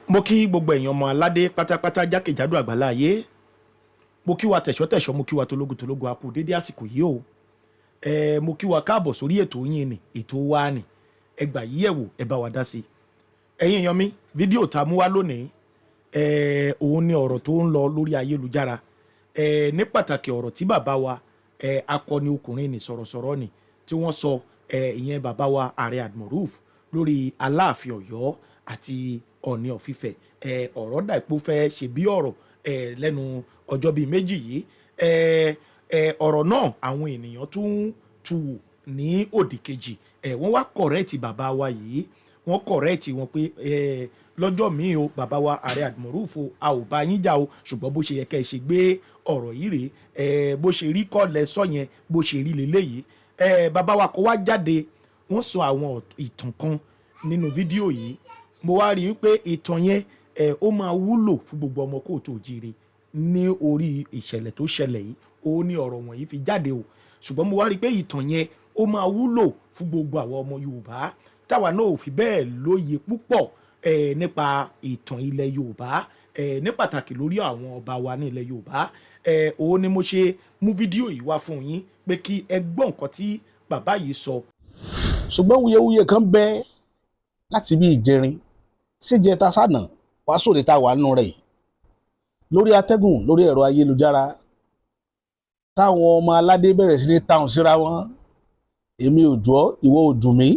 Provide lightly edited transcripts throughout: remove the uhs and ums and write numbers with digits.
Mo kí gbogbo èèyàn ọmọ aládé pátápátá jákèjádò àgbàlá ayé. Mo kí wa tẹ̀ṣọ́tẹ̀ṣọ́, mo kí wa tológun tológun, a kú dédé àsìkò yìí o. Ẹ mo kí wa káàbọ̀ sórí ètò yín ni ètò wa ni. Ẹ gbà yí ẹ̀wò, ẹ bá wa dá sí i. Ẹ̀yin èèyàn mi, fídíò tá a mú wá lónìí, ẹ òun ni ọ̀rọ̀ tó ń lọ lórí ayélujára, ẹ ní pàtàkì ọ̀rọ̀ tí bàbá wa, ẹ akọni ọkùnrin ní sọ̀rọ̀sọ̀rọ̀ ni tí wọ́n sọ, ẹ ìyẹn bàbá wa Ààrẹ Almaroof lórí Aláàfin Ọ̀yọ́ àti Ọọ̀ni of Ifẹ̀. Ẹ ọ̀rọ̀ dàpọ̀ fẹ́ ṣe bí ọ̀rọ̀ ẹ lẹ́nu ọjọ́ bíi méjì yìí. Ẹ ẹ ọ̀rọ̀ náà, àwọn ènìyàn tún tú wò ní òdì kejì. Ẹ wọ́n wá correct bàbá wa yìí, wọ́n correct wọn pé ẹ lọ́jọ́ míì o, bàbá wa Ààrẹ Almaroof o, a ò bá yín jà o, ṣùgbọ́n bó ṣe yẹ kẹ́ ẹ ṣe gbé ọ̀rọ̀ yìí rèé, ẹ bó ṣe rí kọ́ lẹ sọ yẹn, bó ṣe rí leléyìí. Ẹ bàbá wa kó wá jáde, wọ́n sọ àwọn ìtàn kan nínú fídíò yìí. Mo wá rí i pé ìtàn yẹn, ẹ ó máa wúlò fún gbogbo ọmọ káàárọ̀ oòjíire ní orí ìṣẹ̀lẹ̀ tó ṣẹlẹ̀ yìí. Ó ní ọ̀rọ̀ wọ̀nyí fi jáde o, ṣùgbọ́n mo wá rí i pé ìtàn yẹn, ó máa wúlò fún gbogbo àwọn ọmọ Yorùbá táwa náà ò fi bẹ́ẹ̀ lóye púpọ̀ ẹ nípa ìtàn ilẹ̀ Yorùbá, ẹ ní pàtàkì lórí àwọn ọba wa ní ilẹ̀ Yorùbá. Ẹ òun ni mo ṣe mú fídíò yìí wá fún yín pé kí ẹ gbọ́ nǹkan tí bàbá yìí sọ. Ṣùgbọ́n wuyewuye kan bẹ láti bí ìjẹrin síjẹta sànà wàá sòde tá a wà nínú rẹ̀ yìí lórí atẹ́gùn, lórí ẹ̀rọ ayélujára, táwọn ọmọ aládé bẹ̀rẹ̀ sí ní táwọn síra wọn. Èmi ò jọ́, ìwọ ò jù mí.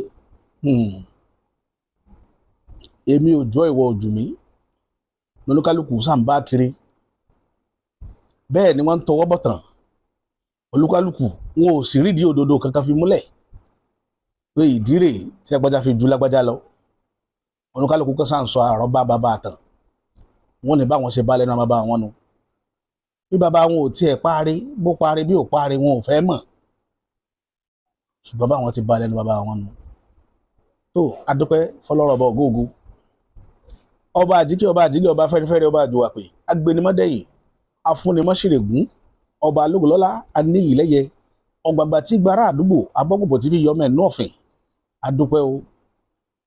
Èmi ò jọ́, ìwọ ò jù mí, lolúkálùkù sàǹbá kiri. Bẹ́ẹ̀ ni wọ́n ń tọwọ́ bọ̀tàn olúkálùkù, wọn ò sì rídìí òdodo kankan fi múlẹ̀ pé ìdí rèé tí agbájá fi ju lágbájá lọ. Olúkálùkù kan sáà ń sọ àrọ́bá bàbá àtàn wọn ní báwọn ṣe bá lẹ́nu bàbá wọn nu. Bí bàbá wọn ò tiẹ̀ parí, bó parí bí ò parí, wọn ò fẹ́ mọ̀, ṣùgbọ́n báwọn ti bá lẹ́nu bàbá wọn nu. Tó adúpẹ́ fọlọ́rọ̀ ọba ògóògó, ọba àjíkẹ́, ọba àjíkẹ́, ọba fẹ́rẹ́fẹ́rẹ́, ọba àjùwàpè, agbẹnimọ́dẹ̀yìn, afúnimọ́sírègún, ọba alógolọ́lá, aníyìlẹ́yẹ, ọ̀gbàgbà tí gbára àdúgbò abọ́gùnbọ̀ tí fi yọmọ ẹ̀ nú ọ̀fìn. Adúpẹ́ o,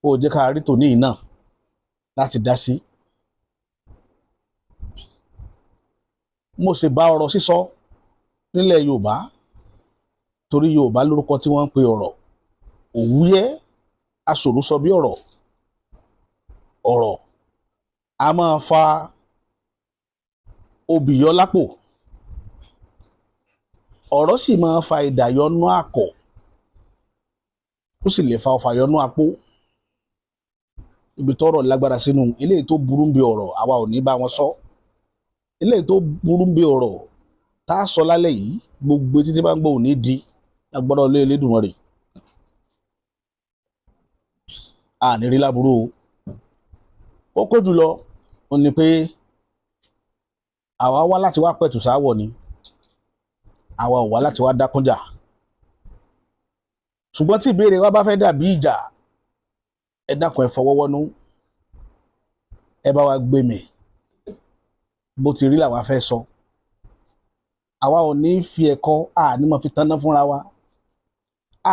ó jẹ́ ká rí tòní yìí náà láti dá sí. Mo sì bá ọ̀rọ̀ sísọ nílẹ̀ Yorùbá, torí Yorùbá lórúkọ tí wọ́n ń pe ọ̀rọ̀ òwúyẹ́, aṣòro sọ bí ọ̀rọ̀. Ọ̀rọ̀ a máa fa obì yọ lápò, ọ̀rọ̀ sì máa fa ìdàyọnú àkọ̀, ó sì lè fa ọfà yọnú apó. Ibi tọ́rọ̀ lágbára sínú eléyìí tó burú ń bi ọ̀rọ̀, àwa ò ní bá wọn sọ. Eléyìí tó burú ń bi ọ̀rọ̀ tá a sọ lálẹ́ yìí, gbogbo títí bá ń gbọ́ òní di lágbọ́dọ̀ lé Elédùmarè, a ní rí láburú o. Ó kó jùlọ ó ní pé àwa wá láti wá pẹ̀tù sáwọ̀ ni, àwa ò wá láti wá dákúnjà. Ṣùgbọ́n tí ìbéèrè wa bá fẹ́ dàbí ìjà, ẹ dákun, ẹ fọwọ́wọ́nú, ẹ bá wa gbé mi bó ti rí làwa fẹ́ sọ. Àwa ò ní fi ẹ̀kọ́ àní mọ̀ fi tanná fúnra wa,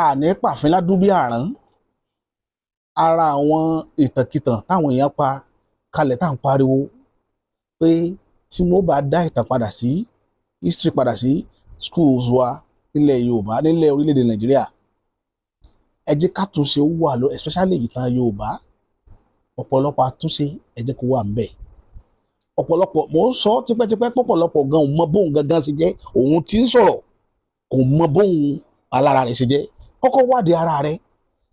àní pàfin ládùúbí àrán. Ara àwọn ìtànkìtàn táwọn èèyàn pa kalẹ̀ tá à ń pariwo pé tí wọ́n bá dá ìtàn padà sí history, padà sí schools wa nílẹ̀ Yorùbá, nílẹ̀ orílẹ̀-èdè Nàìjíríà, ẹ jẹ́ ká túnṣe wà lọ, especially ìtàn Yorùbá. Ọ̀pọ̀lọpọ̀ àtúnṣe ẹ jẹ́ kó wà ń bẹ̀. Ọ̀pọ̀lọpọ̀, mò ń sọ tipẹ́tipẹ́, pọ̀pọ̀lọpọ̀ gan ò mọ bóun gangan ṣe jẹ́. Òun tí ń sọ̀rọ̀ kò mọ bóun alára rẹ̀ ṣe jẹ́. Kọ́kọ́ wádìí ara rẹ̀.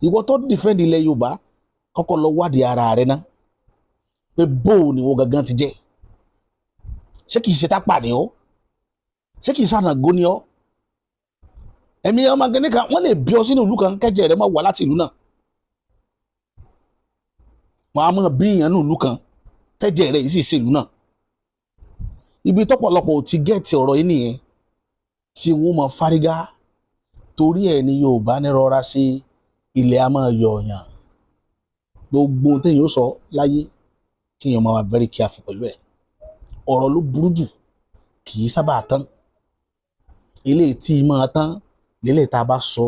Ìwọ tó defend ilẹ̀ Yorùbá, kọ́kọ́ lọ wádìí ara rẹ̀ ná, pé bóun ni wọ́n gangan ti jẹ́. Ṣé kìí ṣe tápà ni ọ́? Ṣé kìí ṣànàgó ni ọ́? Ẹ̀mí ọmọ gẹ́gẹ́ kan, wọ́n lè bí ọ sínú ìlú kan, kẹ́jẹ́ rẹ̀ máa wà láti ìlú náà. Wọ́n á máa bí èèyàn ní ìlú kan, tẹ́jẹ̀ rẹ̀ yìí sì ṣe ìlú náà. Ibi tọ́pọ̀lọpọ̀ ò ti get ọ̀rọ̀ yìí nìyẹn, tí wọ́n máa fárígá. Torí ẹ̀ ní Yorùbá ní rọra sí ilẹ̀ a máa yọ ọ̀yàn. Gbogbo ohun téèyàn ó sọ láyé, kéèyàn máa wà very careful pẹ̀lú ẹ̀. Ọ̀rọ̀ ló burú jù, kì í sábà tán. Eléyìí tí máa tán lélẹ̀ tá a bá sọ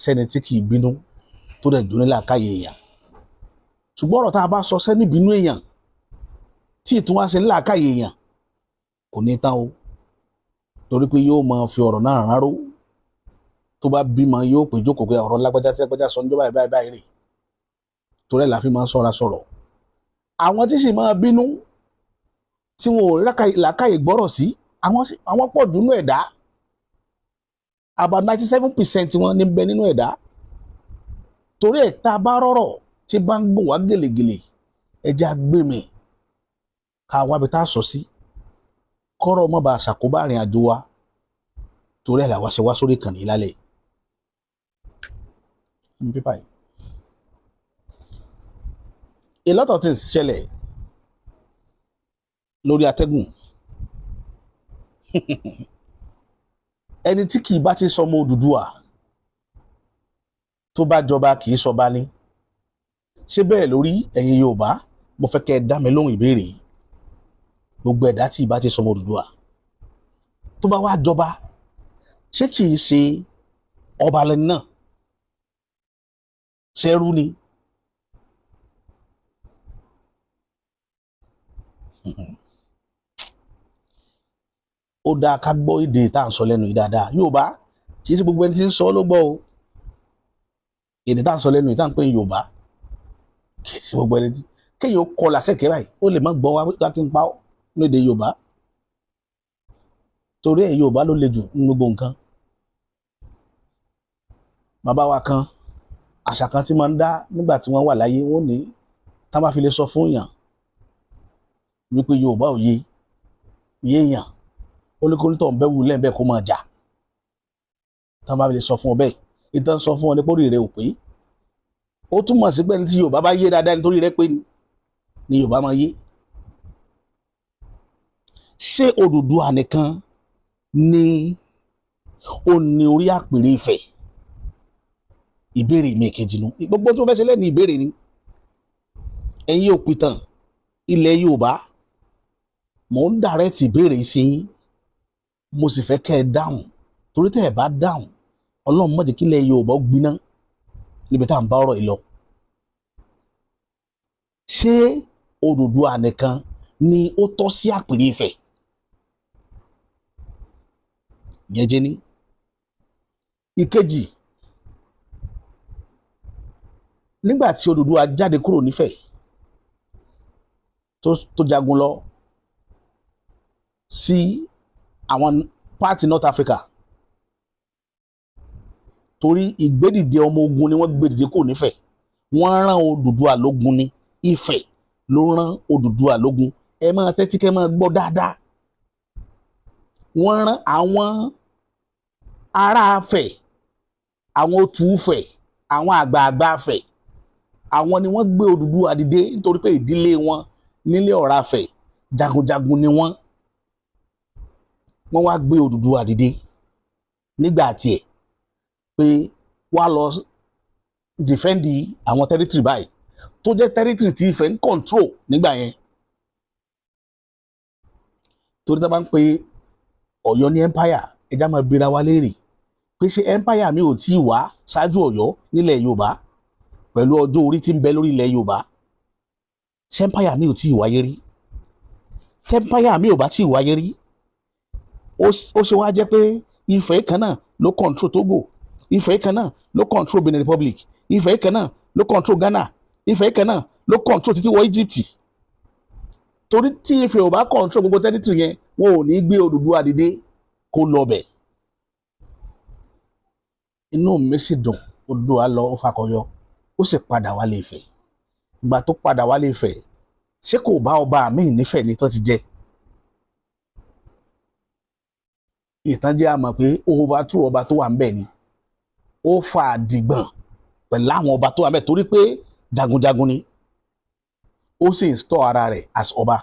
sẹ́ni tí kì í bínú, tó dẹ̀ dùn ní làákàyè èèyàn. Ṣùgbọ́n ọ̀rọ̀ tá a bá sọ sẹ́ni bínú èèyàn, tí ìtún wá ṣe ńlá káyè èèyàn kò ní tán o, torí pé yóò máa fi ọ̀rọ̀ náà ráró. Tó bá bímọ, yóò pè jókòó pé ọ̀rọ̀ lágbájá tí lágbájá sọ níjọba báyìí báyìí rè. Torí ẹ̀ la fi máa ń sọ́ra sọ̀rọ̀. Àwọn tí sì máa bínú tí wọn ò làákàyè gbọ́rọ̀ sí, àwọn pọ̀ jù nínú ẹ̀dá. About 97% wọn ní bẹ nínú ẹ̀dá. Torí ẹ̀, tá a bá rọ̀rọ̀ tí bá ń gùn wá gèlègèlè, ẹja gbé mi ká wábi tá a sọ sí, kọ́rọ̀ mọ́ bá a ṣàkóbá àrìn àjò wa. Torí ẹ̀ làwa ṣe wá sórí ìkànnì lálẹ́ yìí. Pépà yìí, a lot of things ṣẹlẹ̀ lórí atẹ́gùn. Ẹni tí kì í bá ti sọmọ Odùduwà, tó bá jọba, kì í sọba ní. Ṣé bẹ́ẹ̀ lórí ẹ̀yin Yorùbá? Mo fẹ́ kẹ́ ẹ dá mi lóhùn ìbéèrè yìí. Gbogbo ẹ̀dá tí ì bá ti sọmọ Odùduwà, tó bá wá jọba, ṣé kì í ṣe ọba lẹni náà? Ṣẹ́rú ni? Ó dáa ká gbọ́ èdè tá à ń sọ lẹ́nu yìí dáadáa. Yorùbá, kì í ṣe gbogbo ẹni tí ń sọ ló gbọ́ o. Èdè tá à ń sọ lẹ́nu yìí, tá à ń pè ní Yorùbá, kì í ṣe gbogbo ẹni tí kéèyàn ó kọlà sẹ́kẹ̀ẹ́ báyìí, ó lè má gbọ́ wá kí n pa ọ́ lédè Yorùbá. Torí ẹ̀, Yorùbá ló le jù ní gbogbo nǹkan. Bàbá wa kan, àṣà kan tí máa ń dá nígbà tí wọ́n wà láyé, wọ́n ní tá bá fi lè sọ fún yàn wípé Yorùbá ò yé yéèyàn, ó ní kó ní tọ̀ ń bẹ́ wù lẹ́ẹ̀bẹ́ kó máa jà. Tá bá fi lè sọ fún ọ bẹ́ẹ̀, ìtàn sọ fún ọ ní pórí rẹ ò pé. Ó túmọ̀ sí pé ní tí Yorùbá bá yé dáadáa, nítorí rẹ pé ni Yorùbá máa yé. Ṣé Odùduwà nìkan ni ó ní orí àpèrè Ifẹ̀? Ìbéèrè mi kejì nu. Gbogbo tó fẹ́ ṣe lẹ́nu ìbéèrè ni. Ẹ̀yin òpìtàn ilẹ̀ Yorùbá, mò ń dàrẹ́tì ìbéèrè sí yín, mo sì fẹ́ kẹ́ ẹ dáhùn, torí tẹ́ ẹ bá dáhùn, Ọlọ́run má jẹ́ kí ilẹ̀ Yorùbá ó gbiná níbi tá à ń bá ọ̀rọ̀ yìí lọ. Ṣé Odùduwà nìkan ni ó tọ́ sí àpèrè Ifẹ̀? Ìyẹn jẹ́ ní. Ìkejì, nígbà tí Odùduwà jáde kúrò nífẹ̀, tó jagun lọ sí àwọn part North Africa, torí ìgbédìde ọmọ ogun ni wọ́n gbédìde kúrò nífẹ̀. Wọ́n rán Odùduwà lógun ní Ifẹ̀ ló rán Odùduwà lógun. Ẹ máa tẹ́tí kẹ́ máa gbọ́ dáadáa. Wọ́n rán àwọn ará Ifẹ̀, àwọn Otù Ifẹ̀, àwọn àgbààgbà Ifẹ̀, àwọn ni wọ́n gbé Odùduwà dìde, nítorí pé ìdílé wọn nílé Ọ̀rá Ifẹ̀, jagunjagun ni wọ́n. Wọ́n wá gbé Odùduwà dìde nígbà tiẹ̀ pé wá lọ defend àwọn territory báyìí, tó jẹ́ territory tí Ifẹ̀ ń control nígbà yẹn. Torí tá a bá ń pe Ọ̀yọ́ ní empire, ẹja máa bira wa léèrè pé ṣé empire mi ò tí ì wá ṣáájú Ọ̀yọ́ nílẹ̀ Yorùbá? Pẹ̀lú ọjọ́ orí tí ń bẹ lórí ilẹ̀ Yorùbá, ṣé empire mi ò tí ì wáyé rí? Tí empire mi ò bá tí ì wáyé rí, ó ṣe wá jẹ́ pé Ifẹ̀ kan náà ló control Togo, Ifẹ̀ kan náà ló control Benin Republic, Ifẹ̀ kan náà ló control Ghana, Ifẹ̀ kan náà ló control títí wọ Egypt? Torí tí Ifẹ̀ ò bá control gbogbo territory yẹn, wọn ò ní gbé Odùduwà dìde kó lọ bẹ̀. Inú mi sì dùn. Odùduwà lọ, ó fakọyọ, ó sì padà wálé Ifẹ̀. Ìgbà tó padà wálé Ifẹ̀, ṣé kò bá ọba míì nífẹ̀ẹ́ ní tó ti jẹ? Ìtàn jẹ́ a mọ̀ pé overthrow ọba tó wà ń bẹ̀ ni. Ó fa àdìgbọ̀n pẹ̀lú àwọn ọba tó wà ń bẹ̀, torí pé jagunjagun ni, ó sì install ara rẹ̀ as ọba.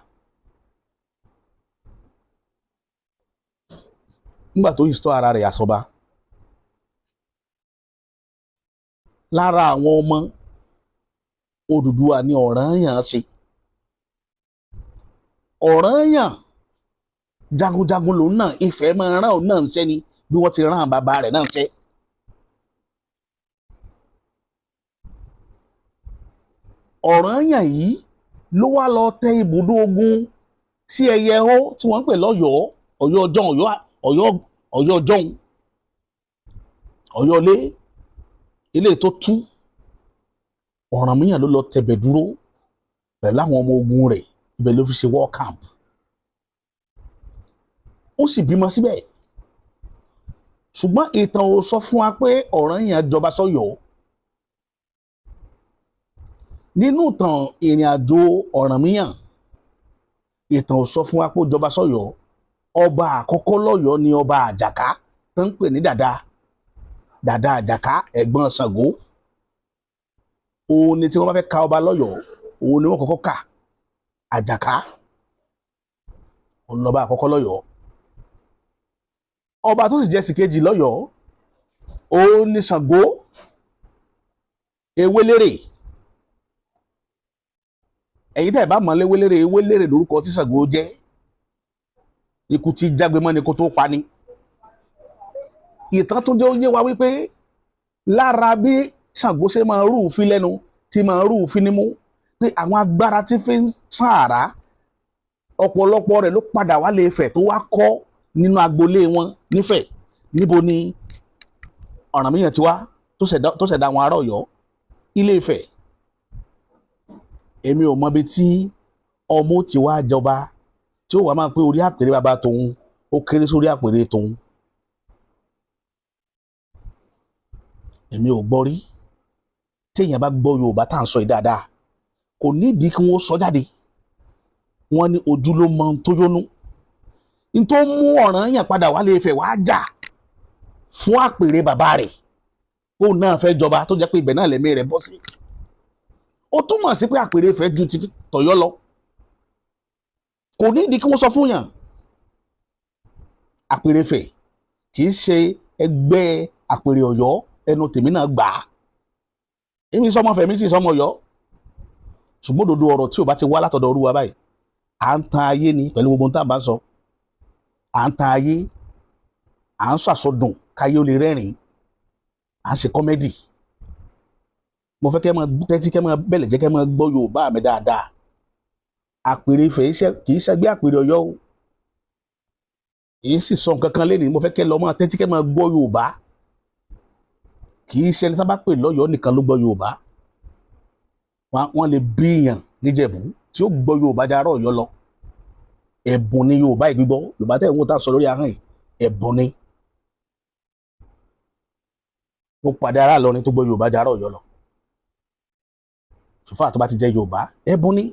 Nígbà tó install ara rẹ̀ as ọba, lára àwọn ọmọ Odùduwà ní Ọ̀rànyàn ṣe. Ọ̀rànyàn jagunjagun lòun náà. Ifẹ̀ máa rán òun náà ń ṣẹ́ ni, bí wọ́n ti rán bàbá rẹ̀ náà ń ṣẹ́. Ọ̀rànyàn yìí Ló wá lọ tẹ ibùdó ogun sí ẹyẹ hó tí wọ́n ń pè lọ́yọ̀ọ́, Ọ̀yọ́ ọjọ́un, Ọ̀yọ́ Ọ̀yọ́ ọjọ́un, Ọ̀yọ́ lé ilé tó tú. Ọ̀rànmíyàn ló lọ tẹ̀bẹ̀ dúró pẹ̀lú àwọn ọmọ ogun rẹ̀. Ibẹ̀ ló fi ṣe war camp, ó sì bímọ síbẹ̀. Ṣùgbọ́n ìtàn ò sọ fún wa pé Ọ̀rànyàn jọba sọ́yọ́. Nínú ìtàn ìrìn àjò Ọ̀rànmíyàn, ìtàn ò sọ fún wa pé ó jọba sọ́yọ́. Ọba àkọ́kọ́ lọ́yọ́ ni ọba Àjàká tó ń pè ní Dàda, Dàda Àjàká, ẹ̀gbọ́n Ṣàngó. Òun ni tí wọ́n bá fẹ́ ka ọba lọ́yọ̀ọ́, òun ni wọ́n kọ́kọ́ kà. Àjàká, òun lọ́ba àkọ́kọ́ lọ́yọ̀ọ́. Ọba tó sì jẹ́ sì kejì lọ́yọ̀ọ́, òun ni Ṣàngó Ewélérè. Ẹ̀yin tẹ́ ẹ̀ bá mọ̀ léwélérè, Ewélérè lórúkọ tí Ṣàngó jẹ́. Ikú tí jágbe mọ́ ni kó tó pa ni. Ìtàn tó jẹ́ ó yé wa wípé lára bí Ṣàngó ṣe máa rú òfin lẹ́nu, tí máa rú òfin nímú, pé àwọn agbára tí fi ń sàn àrá, ọ̀pọ̀lọpọ̀ rẹ̀ ló padà wá lè Ifẹ̀ tó wá kọ́ nínú agboolé wọn nífẹ̀ẹ́. Níbo ni Ọ̀rànmíyàn ti wá tó ṣẹ̀dá àwọn ará Ọ̀yọ́? Ilé Ifẹ̀. Èmi ò mọbi tí ọmọ ti wá jọba tí ó wà máa pé orí àpèrè bàbá tòun ó kéré sórí àpèrè tòun. Èmi ò gbọ́ rí. Téèyàn bá gbọ́ Yorùbá tá à ń sọ yìí dáadáa, kò nídìí kí wọ́n sọ jáde. Wọ́n ní ojú ló mọ ohun tó yónú n tó mú Ọ̀rànyàn padà wálé Ifẹ̀ wá jà fún àpèrè bàbá rẹ̀, kóun náà fẹ́ jọba, tó jẹ́ pé ibẹ̀ náà lẹ́mí rẹ̀ bọ́ sí. Ó túmọ̀ sí pé àpèrè Ifẹ̀ ju ti tọ̀yọ́ lọ. Kò nídìí kí wọ́n sọ fún yàn. Àpèrè Ifẹ̀ kì í ṣe ẹgbẹ́ àpèrè Ọ̀yọ́. Ẹnu tèmi náà gbà á. Èmi sọmọ Fẹ̀mí sì sọmọ Ọ̀yọ́, ṣùgbọ́n òdodo ọ̀rọ̀ tí ò bá ti wá látọ̀dọ̀ Olúwa báyìí, à ń tan ayé ni pẹ̀lú gbogbo ohun tá à bá ń sọ. À ń tan ayé, à ń sàsọdùn káyé ó lè rẹ́rìn-ín, à ń ṣe comedy. Mo fẹ́ kẹ́ máa tẹ́tí, kẹ́ máa bẹ̀lẹ̀ jẹ́, kẹ́ máa gbọ́ Yorùbá mi dáadáa. Àpèrè Ifẹ̀ kì í ṣẹgbẹ́ àpèrè Ọ̀yọ́ o. Èyí sì sọ nǹkan kan lẹ́nìí. Mo fẹ́ kẹ́ lọ máa tẹ́tí, kẹ́ máa gbọ́ Yorùbá. Kì í ṣe ẹni tá bá pè lọ́yọ̀ọ́ nìkan ló gbọ́ Yorùbá. Wọ́n lè bíyàn níjẹ̀bú tí ó gbọ́ Yorùbá jarọ́ Ọ̀yọ́ lọ. Ẹ̀bùn ni Yorùbá yìí gbígbọ́. Yorùbá tẹ̀ ń wò tá a sọ lórí ahọ́n yìí, ẹ̀bùn ni. Mo pàdé ará Ìlọrin tó gbọ́ Yorùbá jarọ́ Ọ̀yọ́ lọ. Sùfà tó bá ti jẹ́ Yorùbá, ẹ̀bùn ni.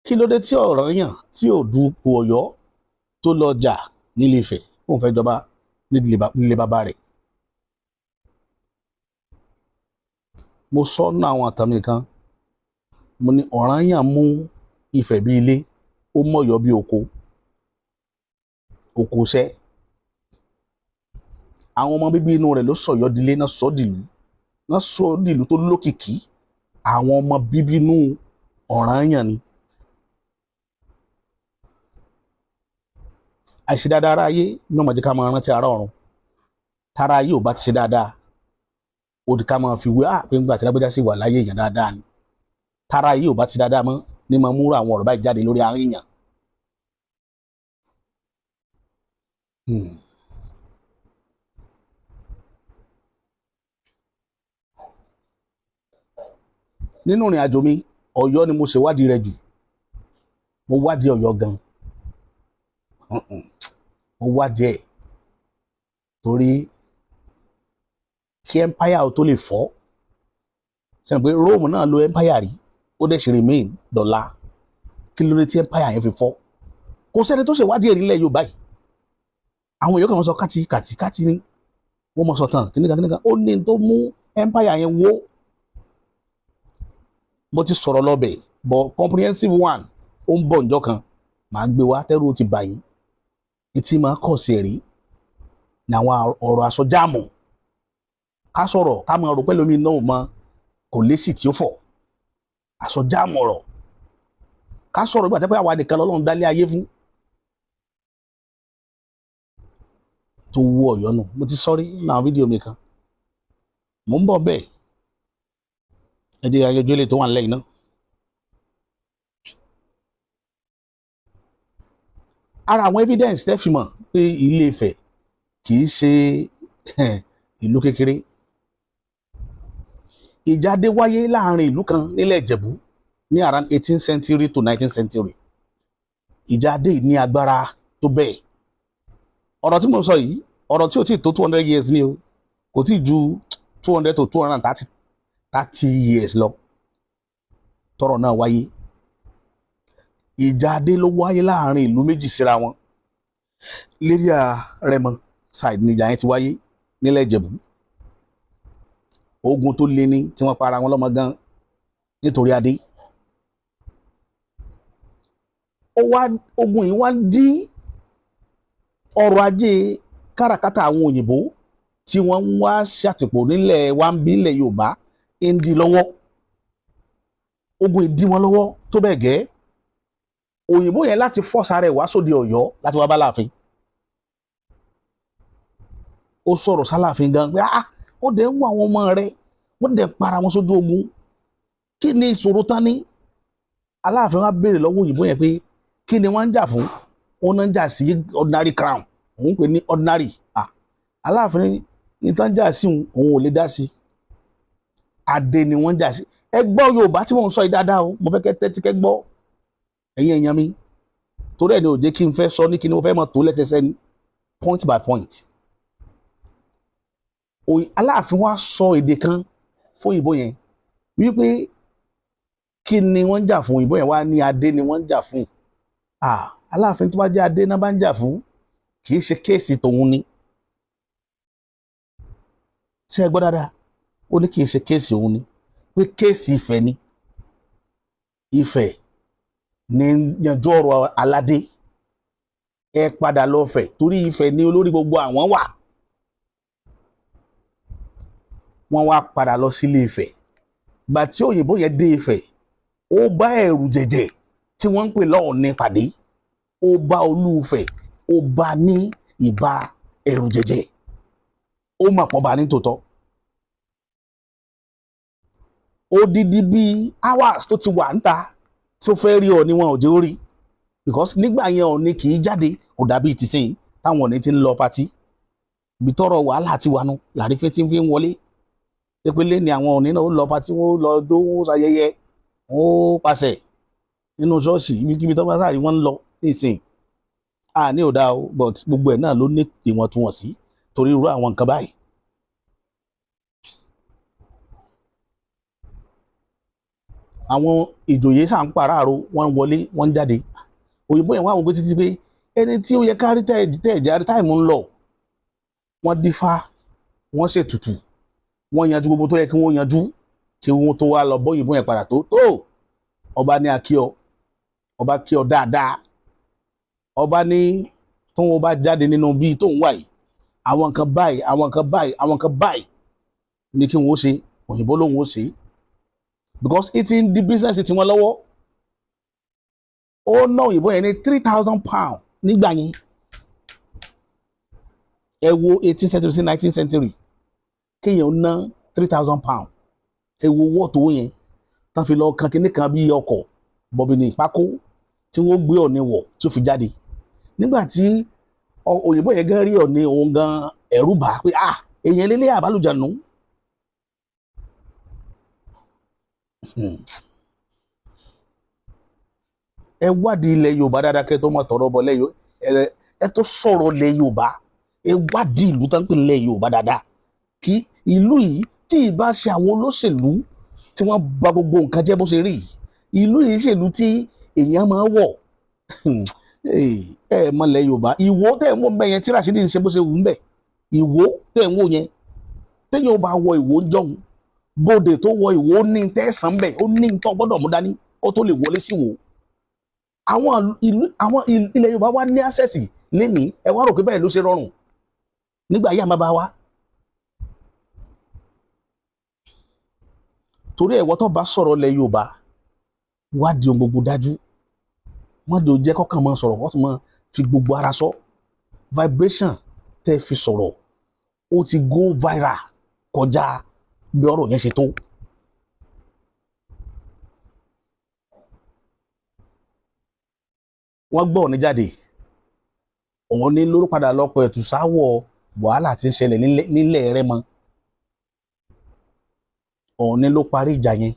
Kí ló dé tí Ọ̀rànyàn tí ò du ipò Ọ̀yọ́ tó lọ jà nílé Ifẹ̀ kóun fẹ́ jọba nílé bàbá rẹ̀? Mo sọ nínú àwọn àtàn mi kan, mo ní Ọ̀rànyàn mú Ifẹ̀ bí ilé, ó mọ̀yọ́ bí oko, oko iṣẹ́. Àwọn ọmọ bíbí inú rẹ̀ ló sọ̀yọ́ dilé náà, sọ dìlú náà, sọ dìlú tó lókìkí. Àwọn ọmọ bíbí inú Ọ̀rànyàn ni. Àìṣe dáadáa ara ayé ní ọmọ jẹ́ ká máa rántí ara ọ̀run. Tára ayé ò bá ti ṣe dáadáa, ó di ká máa fi wé à pé ńgbà tí lágbájá sì wà láyé, èèyàn dáadáa ni. Tára ayé ò bá ti dáadáa mọ́ ní máa múrò àwọn ọ̀rọ̀ báyìí jáde lórí ahọ́n èèyàn. Nínú ìrìn àjò mi, Ọ̀yọ́ ni mo ṣèwádìí rẹ̀ jù. Mo wádìí Ọ̀yọ́ gan. Mo wádìí ẹ̀ torí kí empire tó lè fọ́ ṣe pé Rome náà lo empire rí, ó dẹ̀ ṣe remain dọ̀la. Kí ló dé tí empire yẹn fi fọ́? Kò sẹ́ni tó ṣèwádìí ẹ̀ nílẹ̀ Yorùbá yìí. Àwọn èèyàn kan sọ káti kàti káti ni wọ́n mọ̀ sọ tán kíníkan kíníkan. Ó ní tó mú empire yẹn wó. Mo ti sọ̀rọ̀ lọ́bẹ̀, but comprehensive one ó ń bọ̀ njọ́ kan, màá gbé wá. Tẹ́rù ti bà yín, etí máa kọ̀ sí ẹ̀rí ní àwọn ọ̀rọ̀ àsọjáàmù. Ká sọ̀rọ̀, ká máa rò pé lómi náà mọ kò lésì tí ó fọ̀ àsọjáàmù ọ̀rọ̀. Ká sọ̀rọ̀ nígbà tí pé àwa nìkan lọ́lọ́run dálé ayé fún. Tó wú Ọ̀yọ́ nù. Mo ti sọrí nínú àwọn fídíò mi kan, mò ń bọ̀ bẹ́ẹ̀. Ẹ jẹ́ ayọjọ́ ilé tó wà nílẹ̀ yìí náà. Ara àwọn evidence tẹ́ fi mọ̀ pé Ilé Ifẹ̀ kì í ṣe ìlú kékeré, ìjáde wáyé láàrin ìlú kan nílẹ̀ Ìjẹ̀bú ní around 18th century to 19th century. Ìjáde ní agbára tó bẹ́ẹ̀. Ọ̀rọ̀ tí mo sọ yìí, ọ̀rọ̀ tí ò tí ì tó 200 years ni o, kò tí ì ju 200 to 230 years lọ tọ́rọ̀ náà wáyé. Ìjáde ló wáyé láàrin ìlú méjì síra wọn. Léríà Rẹ́mọ side níjà yẹn ti wáyé nílẹ̀ Ìjẹ̀bú. Ogun tó lé ní tí wọ́n para wọn lọ́mọ gan nítorí adé. Ó wá ogun yìí wá dín ọrọ̀ ajé káràkátà àwọn òyìnbó tí wọ́n ń wá ṣàtìpó nílẹ̀ wa ń bí nílẹ̀ Yorùbá ń di lọ́wọ́. Ogun yìí dí wọn lọ́wọ́ tó bẹ́ẹ̀ gẹ́, òyìnbó yẹn láti fọ́sà rẹ̀ wá sóde Ọ̀yọ́ láti wá bá Láàfin. Ó sọ̀rọ̀ sáláàfin gan pé, ah, ó dẹ̀ ń wọ àwọn ọmọ rẹ̀, wọ́n dẹ̀ ń para wọn sójú ogun, kí ni ìṣòro tán ní? Aláàfin wa béèrè lọ́wọ́ òyìnbó yẹn pé kí ni wọ́n ń jà fún? Wọ́n náà ń jà sí ordinary crown, òun pè ní ordinary. Ah, Aláàfin ní tán jà sí òun, òun ò lè dá sí. Adé ni wọ́n ń jà sí. Ẹ gbọ́ Yorùbá tí mò ń sọ yìí dáadáa o, mo fẹ́ kẹ́ tẹ́tí kẹ́ gbọ́, ẹ̀yin èèyàn mi, torí ẹ̀ ni ò jẹ́ kí n fẹ́ sọ ní kí ni mo fẹ́ mọ̀ tó lẹ́sẹsẹ ní point by point. Aláàfin wa sọ èdè kan fún òyìnbó yẹn wípé kí ni wọ́n ń jà fún? Òyìnbó yẹn wá ní adé ni wọ́n ń jà fún. Ah, Aláàfin, tó bá jẹ́ adé náà bá ń jà fún, kì í ṣe case tòun ni. Ṣé ẹ gbọ́ dáadáa? Ó ní kì í ṣe case òun ni, pé case Ifẹ̀ ni. Ifẹ̀ ní yanjú ọ̀rọ̀ aládé. Ẹ padà lọ Ifẹ̀, torí Ifẹ̀ ní olórí gbogbo àwọn wà. Wọ́n wá padà lọ sílé Ifẹ̀. Gbà tí òyìnbó yẹn dé Ifẹ̀, ó bá ẹ̀rù jẹ̀jẹ̀ tí wọ́n ń pè lọ́ọ̀ni pàdé. Ó bá Olú Ifẹ̀, ó bá ní ìbá ẹ̀rù jẹ̀jẹ̀. Ó mà pọ̀ bá ní tòótọ́. Odidi bíi hours tó ti wà níta tí ó fẹ́ rí Ọọ̀ni, wọn ò jẹ́ ó rí, because nígbà yẹn Ọọ̀ni kì í jáde, kò dàbí tìsín táwọn Ọọ̀ni ti ń lọ party. Ibi tọ́rọ̀ wàhálà ti wà nù làrífín tí ń fi ń wọlé pépélé ni àwọn Ọọ̀ni náà ó lọ party, wọn ó lọ jó, wọn ó ṣayẹyẹ, wọn ó pàṣẹ nínú ṣọ́ọ̀ṣì, ibikíbi tó bá sáré wọn ń lọ nísìnyí. A ní ò dáa o, but gbogbo ẹ̀ náà ló ní ìwọ̀ntúnwọ̀nsí torí irú àwọn nǹkan báyìí. Àwọn ìjòyè sà ń pàráàrò, wọ́n ń wọlé, wọ́n ń jáde. Òyìnbó yẹn wá wò pé títí pé ẹni tí ó yẹ kárí tẹ́ ẹ̀jẹ̀ time ń lọ. Wọ́n dífá, wọ́n ṣètùtù, wọ́n yanjú gbogbo tó yẹ kí wọ́n yanjú kí wọ́n tó wá lọ bóyìnbó yẹn padà. Tó tó ọba ní akíọ, ọba kí ọ dáadáa. Ọba ní tóun bá jáde nínú bíi tóun wà yìí, àwọn nǹkan báyìí, àwọn nǹkan báyìí, àwọn nǹkan báyìí ní kí wọ́n ó ṣe. Òyìnbó lòun ó ṣe, because it ń di business tiwọn lọ́wọ́. Ó ná òyìnbó yẹn ní £3,000 nígbà yẹn. Ẹ wo 18th century sí 19th century, kéèyàn ná £3,000. Ẹ wo owó tó yẹn tán fi lọ kan kinní kan bí ọkọ̀ bọ̀bìnì pákó tí wọ́n gbé Ọ̀ọ̀ni wọ̀ tí ó fi jáde. Nígbà tí òyìnbó yẹn gan rí Ọ̀ọ̀ni, òun gan ẹ̀rù bà á pé, ah, èèyàn lélẹ̀ àbálùjánu. Ẹ wádìí ilẹ̀ Yorùbá dáadáa kẹ́ tó mọ̀ tọ̀rọ̀ bọ̀ lẹ́yìn ẹ tó sọ̀rọ̀ ilẹ̀ Yorùbá. Ẹ wádìí ìlú tó ń pè nílẹ̀ Yorùbá dáadáa, kí ìlú yìí tí ì bá ṣe àwọn olóṣèlú tí wọ́n bà gbogbo nǹkan jẹ́ bó ṣe rí yìí, ìlú yìí ṣèlú tí èèyàn máa wọ̀. Ẹ mọ̀lẹ̀ Yorùbá, Ìwó tẹ̀ ń wò ń bẹ̀ yẹn tí Rashidi ń ṣe bó ṣe wù ń bẹ̀. Ìwó tẹ̀ ń wò yẹn, téèyàn ò bá wọ Ìwó ń jọ̀hún, bóde tó wọ Ìwó ní tẹ̀sán bẹ̀, ó ní tó gbọ́dọ̀ mú dání ó tó lè wọlé sí Ìwó. Àwọn ìlú, àwọn ilẹ̀ Yorùbá wá ní access lénìí. Ẹ wá rò pé bẹ́ẹ̀ ló ṣe rọrùn nígbà yí àmàbá wa. Torí ẹ̀wọ́ tó bá sọ̀rọ̀ ilẹ̀ Yorùbá, wádìí ohun gbogbo dájú. Wọ́n jò jẹ́ kọ́kàn máa sọ̀rọ̀, wọ́n tún máa fi gbogbo ara sọ. Vibration tẹ́ fi sọ̀rọ̀, ó ti go viral kọjá bí ọ̀rọ̀ yẹn ṣe tó. Wọ́n gbọ́ Ọọ̀ni jáde, òun ní lórúkọ padà lọ́pọ̀ ẹ̀tù sáwọ̀ wàhálà tí ń ṣẹlẹ̀ nílẹ̀ Rẹ́mọ. Ọọ̀ni ló parí ìjà yẹn,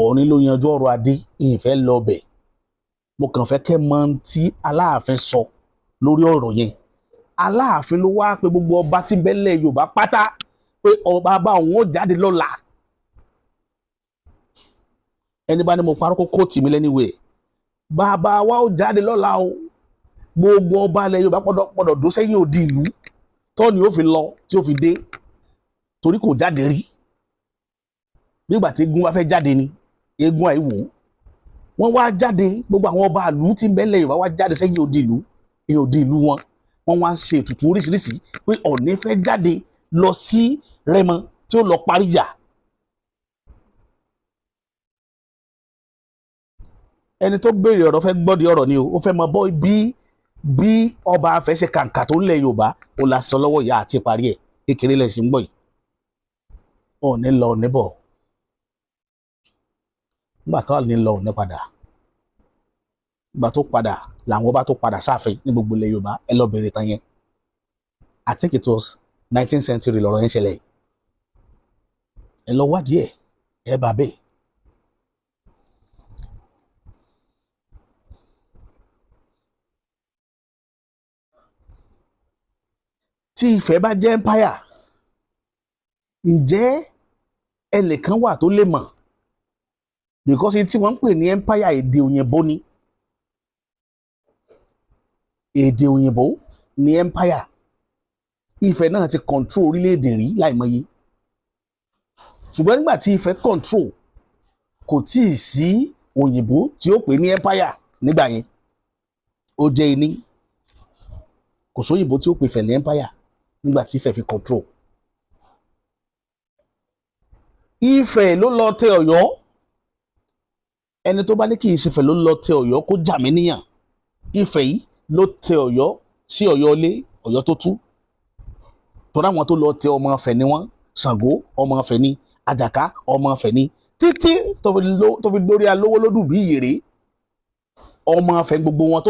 Ọọ̀ni ló yanjú ọ̀rọ̀ adé. Ìfẹ́ lọ bẹ̀, mo kàn fẹ́ kẹ́ mọ̀ tí Aláàfin sọ lórí ọ̀rọ̀ yẹn. Aláàfin ló wá pé gbogbo ọba tí ń bẹ nílẹ̀ Yorùbá pátá pé ọba bá òun ó jáde lọ́la. Ẹni bá ní mo parọ́ kó kóòtù mi lẹ́niwẹ̀ẹ́. Bàbá wa ó jáde lọ́la o, gbogbo ọba ilẹ̀ Yorùbá gbọ́dọ̀ dó sẹ́yìn odi ìlú tọ́ni ó fi lọ tí ó fi dé, torí kò jáde rí. Nígbà tí eégún bá fẹ́ jáde ni eégún àìwò. Wọ́n wá jáde, gbogbo àwọn ọba ìlú tí ń bẹ nílẹ̀ Yorùbá wá jáde sẹ́yìn odi ìlú, èyí odi ìlú wọn. Wọ́n wá ń ṣe ètùtù oríṣiríṣi pé Ọọ̀ni fẹ́ jáde lọ sí Rẹ́mọ tí ó lọ parí ìjà. Ẹni tó béèrè ọ̀rọ̀ fẹ́ gbọ́dí ọ̀rọ̀ ni o, ó fẹ́ mọ bọ́ bí ọba Ifẹ̀ ṣe kàǹkà tó ń lẹ̀ Yorùbá. Ó la sọ lọ́wọ́ ìyá àti parí ẹ̀ kékeré lẹ̀ ṣe ń gbọ́ yìí. Ọọ̀ni lọ, Ọọ̀ni bọ̀. Nígbà tó ní lọ, Ọọ̀ni padà. Nígbà tó padà làwọn ọba tó padà sáàfin ní gbogbo ilẹ̀ Yorùbá. Ẹ lọ bèrè tán yẹn. I think it was 19th century lọ̀rọ̀ yẹn ṣẹlẹ̀. Ẹ lọ wádìí ẹ̀, ẹ bá bẹ́ẹ̀. Tí Ifẹ̀ bá jẹ́ empire, ǹjẹ́ ẹnìkan wà tó lè mọ̀? Because tí wọ́n ń pè ní empire, èdè òyìnbó ni. Èdè òyìnbó ní empire. Ifẹ̀ náà ti control orílẹ̀-èdè rí láìmọye, ṣùgbọ́n nígbà tí Ifẹ̀ control, kò tíì sí òyìnbó tí ó pè ní empire nígbà yẹn. Ó jẹ́ iní kò sóyìnbó tí ó pè Ifẹ̀ ní empire nígbà tí Ifẹ̀ fi control. Ifẹ̀ ló lọ tẹ Ọ̀yọ́. Ẹni tó bá ní kì í ṣe Ifẹ̀ ló lọ tẹ Ọ̀yọ́, kó jà mí níyàn. Ifẹ̀ yìí ló tẹ Ọ̀yọ́ sí Ọ̀yọ́ ilé, Ọ̀yọ́ tó tú. Tọ́lá àwọn tó lọ tẹ, ọmọ Ifẹ̀ ni wọ́n. Ṣàngó ọmọ Ifẹ̀ ni, Àjàká ọmọ Ifẹ̀ ni, títí tó fi dórí alówó lódù bí Ìyèrè, ọmọ Ifẹ̀ gbogbo wọn,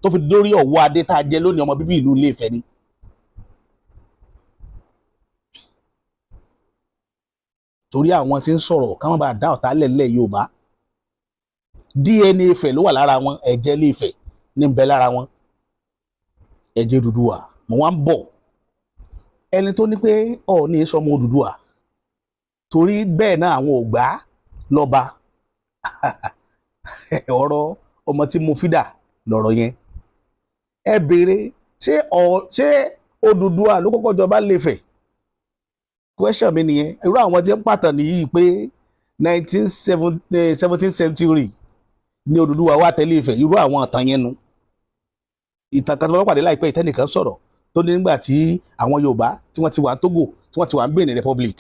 tó fi dórí Ọ̀wọ́ adé tá a jẹ lónìí, ọmọ bíbí ìlú Ilé Ifẹ̀ ni. Torí àwọn tí ń sọ̀rọ̀ káwọn bá dá ọ̀tá lẹ̀lẹ́ Yorùbá, DNA Ifẹ̀ ló wà lára wọn, ẹ̀jẹ̀ Ilé Ifẹ̀ ní ń bẹ lára wọn, ẹ̀jẹ̀ Odùduwà. Mo wá ń bọ̀. Ẹni tó ní pé Ọọ̀ni sọmọ Odùduwà, torí bẹ́ẹ̀ náà àwọn ò gbà lọ́ba, ọ̀rọ̀ ọmọ tí mo fi dà lọ̀rọ̀ yẹn. Ẹ béèrè, ṣé Odùduwà ló kọ́kọ́ jọba l'Ifẹ̀? Question mi nìyẹn. Irú àwọn tí ń pàtàn nìyí pé nineteen 17th century ní Odùduwà wá tẹ̀lé Ifẹ̀, irú àwọn ìtàn yẹn nu. Ìtàn kan tó bá pàdé láìpẹ́, ìtẹ́nìkan sọ̀rọ̀ tó ní nígbà tí àwọn Yorùbá tí wọ́n ti wà ní Togo, tí wọ́n ti wà ní Benin Republic,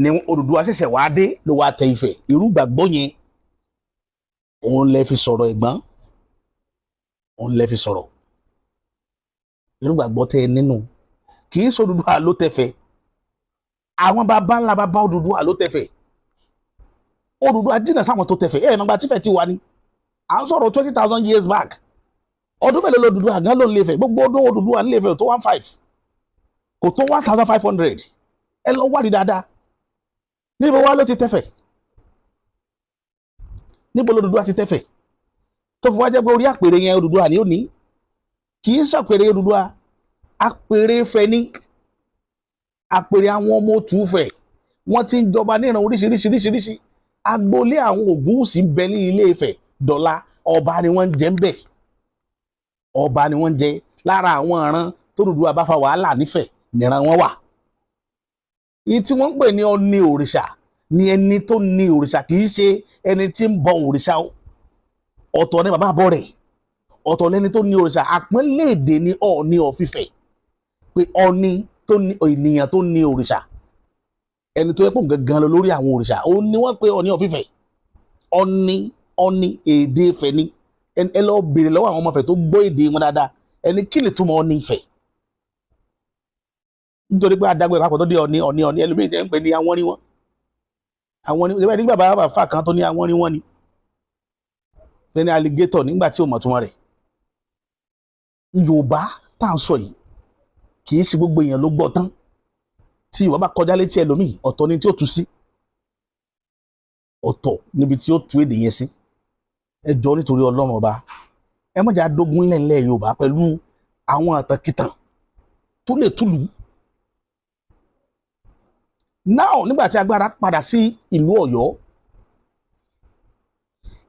ni Odùduwà ṣẹ̀ṣẹ̀ wá dé ló wá tẹ Ifẹ̀. Irú gbàgbọ́ yẹn òun lẹ fi sọ̀rọ̀, ẹ̀gbọ́n, òun lẹ fi sọ̀rọ̀. Irú gbàgbọ́ tẹ nínú, kì í ṣe Odùduwà ló tẹ̀fẹ̀. Àwọn baba ńlá baba Odùduwà ló tẹ̀fẹ̀. Odùduwà jìnnà sáwọn tó tẹ̀fẹ̀. Ẹ̀ mọ̀gbà tífẹ̀ ti wà ní à ń sọ̀rọ̀ 20,000 years back. Ọdún mélòó l'Odùduwà gan ló ń lè fẹ̀? Gbogbo ọdún Odùduwà ń lè fẹ̀ tó 1,500, kò tó 1,500. Ẹ lọ wádìí dáadáa. Níbo wá ló ti tẹ̀fẹ̀? Níbo l'Odùduwà ti tẹ̀fẹ̀ tó fi wá jẹ́ pé orí àpèrè yẹn Odùduwà ni ó ní? Kì í ṣàpèrè Odùduwà, àpèrè Ifẹ̀ ní, àpèrè àwọn ọmọ Òtúfẹ̀. Wọ́n ti ń jọba níran oríṣiríṣiríṣiríṣi. Agboolé àwọn Ògúnwùsì ń bẹ ní Ilé Ifẹ̀ dọ̀la, ọba ni wọ́n ń jẹ ń bẹ̀, ọba ni wọ́n ń jẹ. Lára àwọn ìran tó Odùduwà bá fa wàhálà nífẹ̀ẹ́ níran wọn wà. Ìyí tí wọ́n ń pè ní ọní òrìṣà ni ẹni tó ní òrìṣà, kì í ṣe ẹni tí ń bọ òrìṣà o. Ọ̀tọ̀ ni bàbá àbọ̀ rẹ̀, ọ̀tọ̀ lẹni tó ní òrìṣà. Àpọ́nlé èdè ni Ọọ̀ni of Ifẹ̀, pé ọní tó ní, ènìyàn tó ní òrìṣà, ẹni tó yẹ kó gangan lọ lórí àwọn òrìṣà, òun ni wọ́n pe Ọọ̀ni of Ifẹ̀. Ọní, ọní èdè Ifẹ̀ ni. Ẹ lọ béèrè lọ́wọ́ àwọn ọmọ Ifẹ̀ tó gbọ́ èdè wọn dáadáa. Ẹni kí lè túmọ̀ Ọọ̀ni Ifẹ̀? Nítorí pé adágbé papọ̀ tó dé Ọọ̀ni Ọọ̀ni Ọọ̀ni, ẹlòmíì tẹ́ ń pè ní àwọn ní wọn, àwọn ní ìbẹ́ nígbà bàbá fà kan tó ní àwọn ní wọn ni pé ní alligator nígbà tí ò mọ̀ túmọ̀ rẹ̀. Yorùbá tá à ń sọ yìí, kì í ṣe gbogbo èèyàn ló gbọ́ tán. Tí Yorùbá bá kọjá létí ẹlòmíì, ọ̀tọ̀ ni tí ó tú sí, ọ̀tọ̀ níbi tí ó tú èdè yẹn sí. Ẹ jọ, nítorí Ọlọ́run Ọba, ẹ má jà dógún lẹ́ńlẹ́ Yorùbá pẹ̀lú àwọn àtàkìtàn tó lè túlù. Now, nígbà tí agbára padà sí ìlú Ọ̀yọ́,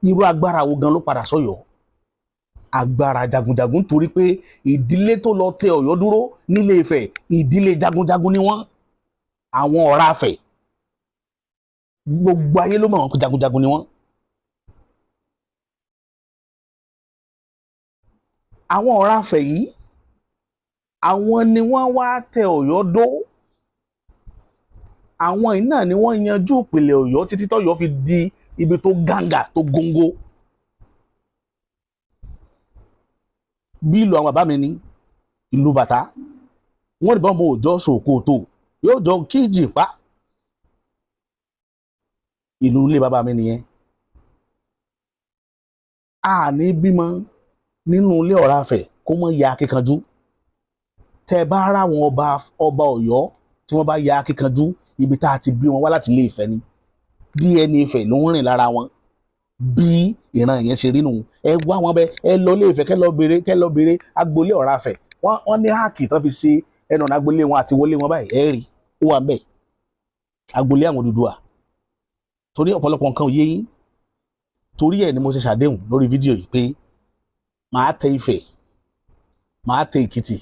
irú agbára wo gan ló padà sọ́yọ́? Agbára jagunjagun, torí pé ìdílé tó lọ tẹ Ọ̀yọ́ dúró nílé Ifẹ̀, ìdílé jagunjagun ni wọ́n. Àwọn Ọ̀rá Ifẹ̀, gbogbo ayé ló mọ̀ wọ́n pé jagunjagun ni wọ́n. Àwọn Ọ̀rá Ifẹ̀ yìí, àwọn ni wọ́n wá tẹ Ọ̀yọ́ dó. Àwọn yìí náà ni wọ́n yanjú ìpìlẹ̀ Ọ̀yọ́ títí tọ́yọ́ fi di ibi tó gàǹgà tó góńgó. Bí ìlú àwọn bàbá mi ní ìlú bàtà, wọ́n ní bọ́n mo òjọ́ sòkòtò yóò jọ kíjì pa. Ìlú ilé bàbá mi nìyẹn. A ní bímọ nínú ilé Ọ̀rá Ifẹ̀ kó mọ̀ ya akíkanjú. Tẹ bá ara àwọn ọba ọba Ọ̀yọ́ tí wọ́n bá ya akíkanjú, ibi tá a ti bí wọn wá láti ilé Ifẹ̀ ni. DNA Ifẹ̀ ló ń rìn lára wọn. Bí ìran yẹn ṣe rí nù, ẹ wá wọn bẹ, ẹ lọ ilé Ifẹ̀, kẹ lọ béèrè, kẹ lọ béèrè agboolé Ọ̀rá Ifẹ̀. Wọ́n ní háàkì tán fi ṣe ẹnu ọ̀nà agboolé wọn àti wọlé wọn báyìí, ẹ rí ó wà ń bẹ̀, agboolé àwọn Odùduwà. Torí ọ̀pọ̀lọpọ̀ nǹkan ò yé yín, torí ẹ̀ ni mo ṣe ṣàdéhùn lórí fídíò yìí pé màá tẹ Ifẹ̀, màá tẹ Èkìtì,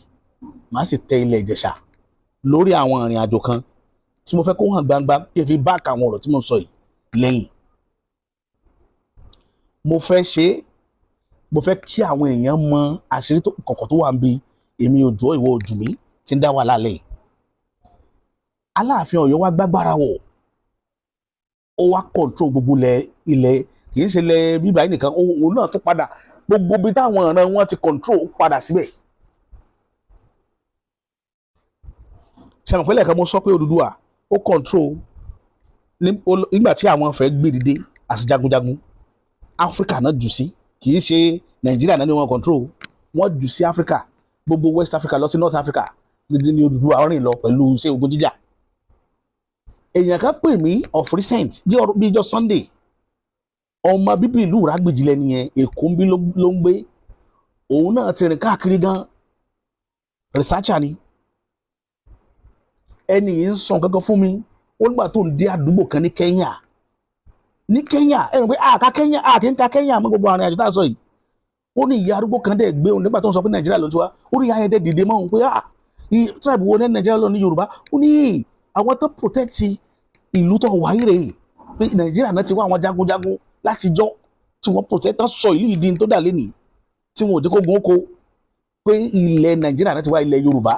màá sì tẹ ilẹ̀ Ìjẹ̀ṣà lórí àwọn ìrìn àjò kan tí mo fẹ́ kó hàn gbangba, kí n fi báàkì àwọn ọ̀rọ̀ tí mo sọ yìí lẹ́yìn. Mo fẹ́ ṣe é, mo fẹ́ kí àwọn èèyàn mọ àṣírí tó kọ̀kọ̀ tó wà ń bi èmi òjò ìwọ ojú mi ti ń dá wàhálà lẹ́yìn. Aláàfin Ọ̀yọ́ wá gbágbára wọ̀, ó wá control gbogbo ilẹ̀, kì í ṣe ilẹ̀ bíbá yìí nìkan. Òun náà tún padà gbogbo ibi táwọn ọ̀ràn wọn ti control, ó padà síbẹ̀. Sẹ́wọ̀n pẹ́lẹ́ kan mo sọ pé Odùduwà ó control nígbà tí àwọn fẹ́ gbé dìde àti jagunjagun Áfíríkà náà jù sí, kì í ṣe Nàìjíríà náà ni wọ́n control, wọ́n jù sí Áfíríkà, gbogbo West Africa lọ sí North Africa ní Odùduwà rìn lọ pẹ̀lú iṣẹ́ ogun jíjà. Èèyàn kan pè mí of recent bí ọjọ́ Sunday, ọmọ bíbí ìlú Ìrágbìjí lẹ́ni yẹn, Èkó ń bí ló ń gbé, òun náà ti rìn káàkiri gan, researcher ni. Ẹni yìí ń sọ nǹkan kan fún mi, ó nígbà tó ń dé àdúgbò kan ní Kenya, ní Kenya, ẹ rò pé àká Kenya, àkí ń ka Kenya mọ́ gbogbo àrùn àjò tá a sọ yìí. Ó ní ìyá arúgbó kan dẹ̀ gbé òun nígbà tó ń sọ pé Nàìjíríà ló ti wá. Ó ní ìyá yẹn dẹ̀ dìde mọ́ òun pé ah, tribe wo ní Nàìjíríà lọ ní Yorùbá? Ó ní àwọn tó protect ìlú tó wáyé rèé, pé Nàìjíríà náà ti wá àwọn jagunjagun látijọ́ tí wọ́n protect tán, sọ ìlú yìí di tó dà lẹ́nìí tí wọn ò jẹ́ kó gun oko, pé ilẹ̀ Nàìjíríà náà ti wá ilẹ̀ Yorùbá.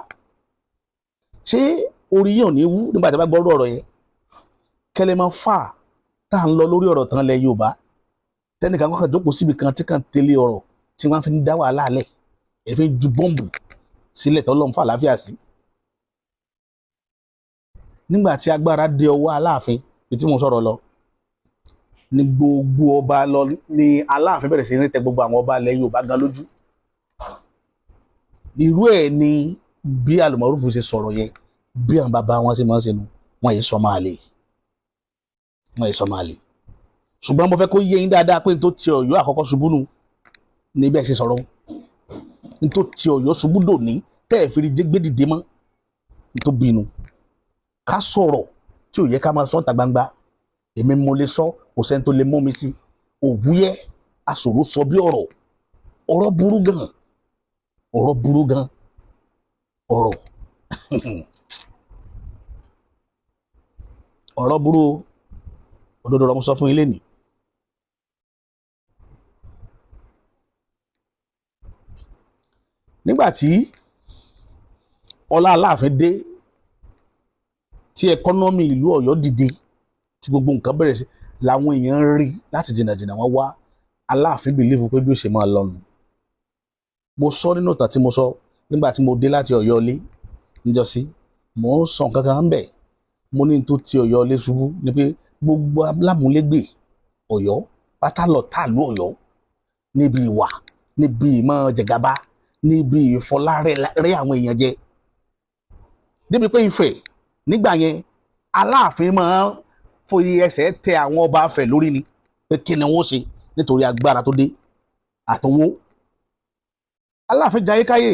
Ṣé orí yóò ní wú nígbà tí a bá gbọ́ ọ̀rọ̀ yẹn? Kẹlẹ́ máa fà tá à ń lọ lórí ọ̀rọ̀ tán lẹ̀ Yorùbá, tẹnìkan kọ́kàn jókòó síbi kan tí kàn tẹ́lẹ̀ ọ̀rọ̀ tí wọ́n fi ń dá wàhálà lẹ̀, ẹ̀ fi ń ju bọ́ǹbù sílẹ̀ tọ́lọ́ ń fà láfíà sí. Nígbà tí agbára dé ọwọ́ Aláàfin, bí tí mo sọ̀rọ̀ lọ ní gbogbo ọba lọ ní Aláàfin bẹ̀rẹ̀ sí ní tẹ gbogbo àwọn ọba ilẹ̀ Yorùbá gan lójú. Irú ẹ̀ ni bí Alùmọ̀rúfù ṣe sọ̀rọ̀ yẹn, bí àwọn bàbá wọn ṣe máa ń ṣe nu, wọn yìí sọ máa lè, wọn yìí sọ máa lè. Ṣùgbọ́n mo fẹ́ kó yé yín dáadáa pé n tó ti Ọ̀yọ́ àkọ́kọ́ ṣubú nù ní bẹ́ẹ̀ ṣe sọ̀rọ̀, n tó ti Ọ̀yọ́ ṣubú dòní tẹ́ ẹ̀ fi rí gbé dìde mọ́, n tó bínú ká sọ̀rọ̀ tí ò yẹ ká máa sọ níta gbangba. Èmi mo lè sọ, kò sẹ́ni tó lè mú mi sí òwúyẹ́ aṣòro sọ bí ọ̀rọ̀, ọ̀rọ̀ burú gan, ọ̀rọ̀ burú gan, ọ̀rọ̀ ọ̀rọ̀ burú o. Òdodo ọ̀rọ̀ mo sọ fún yín lénìí. Nígbà tí ọlá Aláàfin dé, tí ẹkọ́nọ́mì ìlú Ọ̀yọ́ dìde, tí gbogbo nǹkan bẹ̀rẹ̀ sí làwọn èèyàn ń rí láti jìnnàjìnnà, wọ́n wá. Aláàfin bìlífù pé bí ó ṣe máa lọ nù. Mo sọ nínú ìtàn tí mo sọ nígbà tí mo dé láti Ọ̀yọ́ ilé níjọ́sí, mò ń sọ nǹkan kan ń bẹ̀. Mo ní tó ti Ọ̀yọ́ ilé ṣubú ni pé gbogbo alámúlégbè Ọ̀yọ́ pátá lọ̀tá ìlú Ọ̀yọ́, níbi ìwà, níbi ìmọ̀ jẹ̀gàba, níbi ìfọlárẹ́ àwọn èèyàn jẹ, débi pé Ifẹ̀ nígbà yẹn, Aláàfin máa ń foyí ẹsẹ̀ tẹ àwọn ọba Ifẹ̀ lórí ni pé kí ni wọ́n ṣe, nítorí agbára tó dé àtọwó. Aláàfin jayé káyé,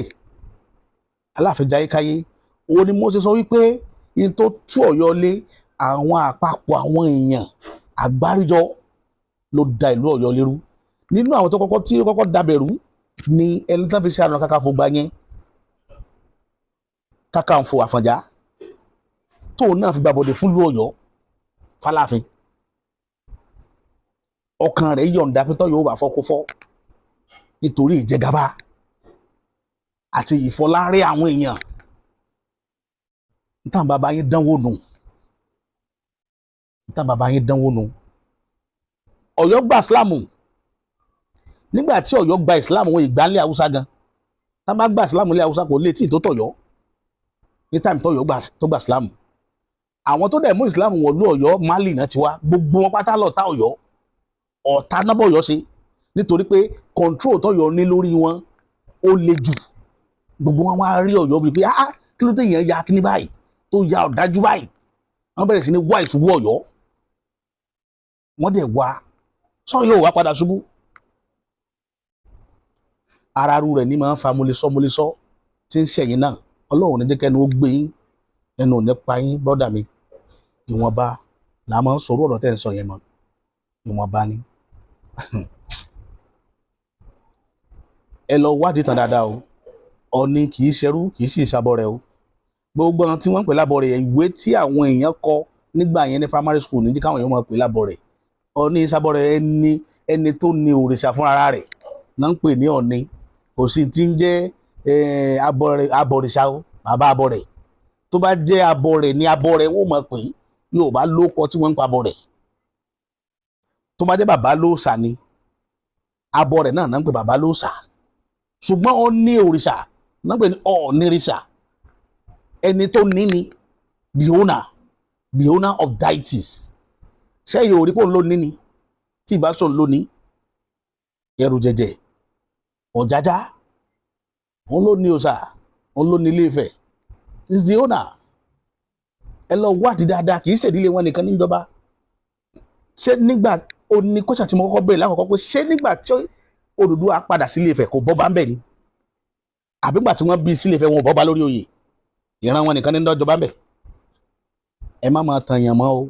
Aláàfin jayé káyé. Òun ni mo ṣe sọ wípé in tó tú Ọ̀yọ́ lé, àwọn àpapọ̀ àwọn èèyàn àgbáríjọ ló da ìlú Ọ̀yọ́ lérú. Nínú àwọn tó kọ́kọ́ tí ó kọ́kọ́ dabẹ̀rú ni ẹni tó fi ṣe Ààrẹ Ọ̀nà Kakanfò gba yẹn, Kakanfò Àfọ̀njá, tóun náà fi gbàbọ̀dẹ̀ fún ìlú Ọ̀yọ́ f'Aláàfin. Ọkàn rẹ̀ yọ̀ǹda pé tọ́yọ̀ ó bá fọ́ kó fọ́, nítorí ìjẹgàba àti ìfọlárẹ́ àwọn èèyàn. Nítorí bàbá yín dánwò nù, nítorí bàbá yín dánwò nù. Ọ̀yọ́ gba Ìsìlámù. Nígbà tí Ọ̀yọ́ gba Ìsìlámù, wọn ìgbà ńlẹ̀ Haúsá gan tá bá gba Ìsìlámù ńlẹ̀ Haúsá, kò lè tí ì tó tọ̀yọ́ ní time tọ̀yọ́ tó gba Ìsìlámù. Àwọn tó dẹ̀ mú Ìsìlámù wọ̀lú Ọ̀yọ́, Mali náà ti wá. Gbogbo wọn pátá lọ̀tá Ọ̀yọ́, ọ̀tá nábọ̀ Ọ̀yọ́ ṣe, nítorí pé control tọ̀yọ́ ní lórí wọn ó le jù. Gbogbo wọn wá rí Ọ̀yọ́ bíi pé, ah, kí ló dé yẹn ya kíní báyìí, tó ya ọ̀dájú báyìí? Wọ́n bẹ̀rẹ̀ sí ní wá ìṣubú Ọ̀yọ́. Wọ́n dẹ̀ wá sọ yóò wá padà ṣubú. Ara ru rẹ̀ ní máa ń fa mọ́lẹ́sọ́ mọ́lẹ́sọ́ tí ń ṣẹ̀yìn náà. Ọlọ́run ní jẹ́ kẹ́nu ó gbé yín, ẹnu ò ní pa yín. Brother mi, ìwọ̀nba là máa ń sọ̀rọ̀. Ọ̀rọ̀ tẹ́ ń sọ yẹn mọ́, ìwọ̀nba ni. Ẹ lọ wádìí tán dáadáa o. Ọ̀ní kì í ṣerú, kì í sì ṣàbọ̀ rẹ̀ o. Gbogbo àwọn tí wọ́n ń pè lábọ̀ rẹ̀, ìwé tí àwọn èèyàn kọ nígbà yẹn ní primary school ní káwọn èèyàn máa pè lábọ̀ rẹ̀. Ọ̀ní ṣàbọ̀ rẹ̀, ẹni ẹni tó ní òrìṣà fúnra rẹ̀ náà ń pè ní Ọ̀ní. Kò sí ti ń jẹ́ abọ̀rìṣà o. Bàbá abọrẹ̀, tó bá jẹ́ abọrẹ̀ ní abọrẹ̀, wọ́n mọ̀ pé Yorùbá ló kọ tí wọ́n ń pa abọrẹ̀. Tó bá jẹ́ bàbá lóòṣà ni abọrẹ̀ náà náà ń pè bàbá lóòṣà. Ṣùgbọ́n ó ní òrìṣà náà ń pè ní Ọ̀nìrìṣà. Ẹni tó ní ni the owner, the owner of deities. Sẹ́yìn ò rí pò ń lò ní ni tí ìbá sọ̀ ń lò ní ẹrù jẹjẹ Ọ̀jájá, òun ló ní òòṣà, òun ló ní Ilé Ifẹ̀, is the owner. Ẹ lọ wádìí dáadáa. Kì í ṣèdílé wọn nìkan níjọba. Ṣé nígbà ó ní kọ́ṣà tí mo kọ́kọ́ béèrè lákọ̀ọ́kọ́ pé ṣé nígbà tí Odùduwà padà sí Ilé Ifẹ̀, kò bọ́ bá ń bẹ̀ ni? Àbígbà tí wọ́n bí sí Ilé Ifẹ̀, wọn ò bọ́ bá lórí oyè? Ìran wọn nìkan ní dọ́jọba ń bẹ̀. Ẹ má máa tàn yàn mọ́ o.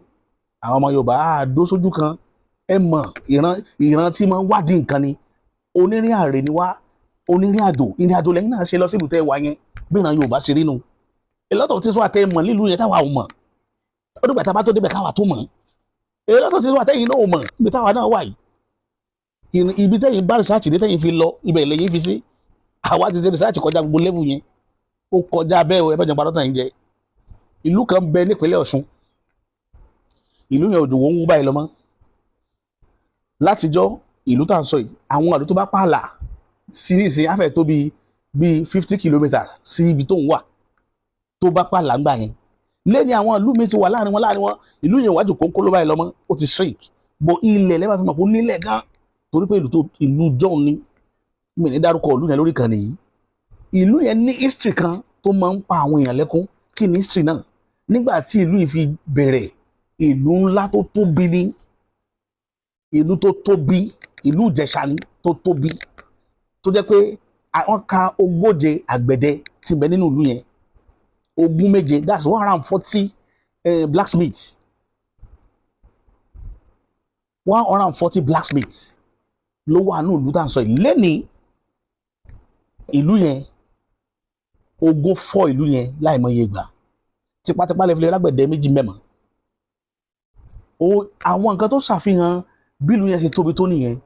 Àwọn ọmọ Yorùbá á dó sójú kan. Ẹ mọ̀, ìran ìran tí máa ń wádìí nǹkan ni. Onírìn àrè ni wá, onírìn àjò. Ìrìn àjò lẹ́yìn náà ṣe lọ sílùú tẹ́ wá yẹn. Bí ìran Yorùbá ṣe rí nu, a lot of things wà tẹ́ mọ̀ nílùú yẹn táwa ò mọ̀. Ó dìgbà tá a bá tó débẹ̀ káwa tó mọ̀. A lot of things wà tẹ́yìn náà ò mọ̀ ibi táwa náà wà yìí. Ibi tẹ́yìn bá research dé, tẹ́yìn fi lọ ibẹ̀ lẹ́yìn fi sí. Àwa ti ṣe research kọjá gbogbo level yẹn, ó kọjá bẹ́ẹ̀ o. Ẹ bá jẹun parọ́ tàn yín jẹ. Ìlú kan bẹ nípínlẹ̀ Ọ̀ṣun. Ìlú yẹn, òjò wọ́n ń wú báyìí lọ mọ́ látijọ́. Ìlú tá à ń sọ yìí, àwọn àdó tó bá pààlà sí ní ìsìn afẹ́ tó bíi 50 kilometres sí ibi tó ń wà tó bá pààlà ńgbà yẹn. Lẹ́ni àwọn ìlú mi ti wà láàrin wọn, láàrin wọn. Ìlú yẹn wájú kónkó ló báyìí lọ́mọ́, ó ti shrink bó. Ilẹ̀ lẹ́bàá fi mọ̀ pé ó nílẹ̀ gan, torí pé ìlú tó ìlú john ni. Mi ní dárúkọ ìlú yẹn lórí kan nìyí. Ìlú yẹn ní history kan tó máa ń pa àwọn èèyàn lẹ́kún. Kí ni history náà? Nígbà tí ìlú yìí fi bẹ̀rẹ̀, ìlú ńlá tó tóbi ní, ìlú tó tóbi, ìlú Ìjẹ̀ṣà ni, tó tóbi tó jẹ́ pé wọ́n ka 40 àgbẹ̀dẹ tí ń bẹ nínú ìlú yẹn, 27, that's 140 blacksmiths, 140 blacksmiths ló wà ní ìlú tá à ń sọ yìí. Lẹ́ni ìlú yẹn, ogun fọ́ ìlú yẹn láìmọye ìgbà. Tipátipá lè fi lè rágbẹ̀dẹ méjì mẹ́mọ́ o. Àwọn nǹkan tó ṣàfihàn bí ìlú yẹn ṣe tóbi tó nìyẹn.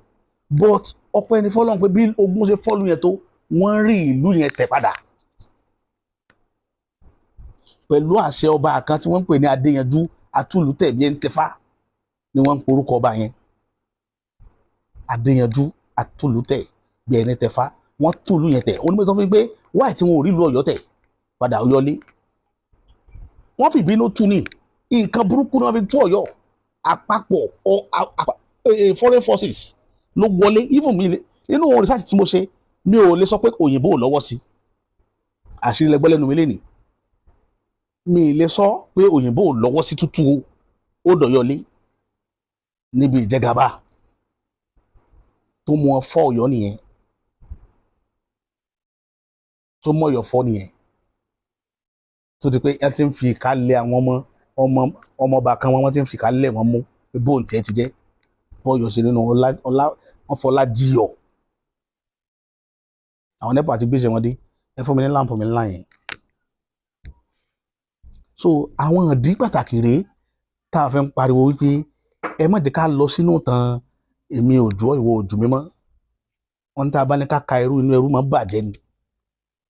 But ọpẹ́ ní fọ́lọ́run pé bí ogun ṣe fọ́lù yẹn tó, wọ́n rí ìlú yẹn tẹ̀ padà pẹ̀lú àṣẹ ọba kan tí wọ́n ń pè ní Adéyanjú Atúlùtẹ̀ bí ẹni tẹfá ni wọ́n ń porúkọ ọba yẹn, Adéyanjú Atúlùtẹ̀ bí ẹni tẹfá. Wọ́n tú ìlú yẹn tẹ̀. Onímọ̀ sọ fún mi pé wáì tí wọn ò rí ìlú Ọ̀yọ́ tẹ̀ padà Ọ̀yọ́lé, wọ́n fi ìbínú tú ní nǹkan burúkú náà fi tú Ọ̀yọ́. Àpapọ̀ foreign forces ló wọlé. Even mi, nínú research tí mo ṣe, mi ò lè sọ pé òyìnbó ò lọ́wọ́ sí. Àṣírí lẹgbẹ́ lẹ́nu mi lénìí. Mi ì lè sọ pé òyìnbó ò lọ́wọ́ sí tútù ó dọ̀yọ́lé níbi ìjẹgàba tó mú ọ fọ́ Ọ̀yọ́ nìyẹn, tó mú Ọ̀yọ́ fọ́ nìyẹn, tó ti pé ẹ ti ń fi ìka lé àwọn ọmọ ọmọ ọmọọba kan, wọn ti ń fi ìka lé wọn mú bóun tiẹ̀ ti jẹ́ bọ́ọ̀yọ̀ ṣe nínú ọlá ọlá wọn fọlá jiyọ̀. Àwọn NEPA ti gbéṣẹ́ wọn dé. Ẹ fún mi ní lamp mi ńlá yẹn. So àwọn ìdí pàtàkì rèé tá a fẹ́ ń pariwo wípé ẹ má jẹ́ ká lọ sínú tán èmi ò jù ọ́, ìwọ ò jù mí mọ́. Wọn tá a bá ní ká ka irú inú ẹrú máa bàjẹ́ ni.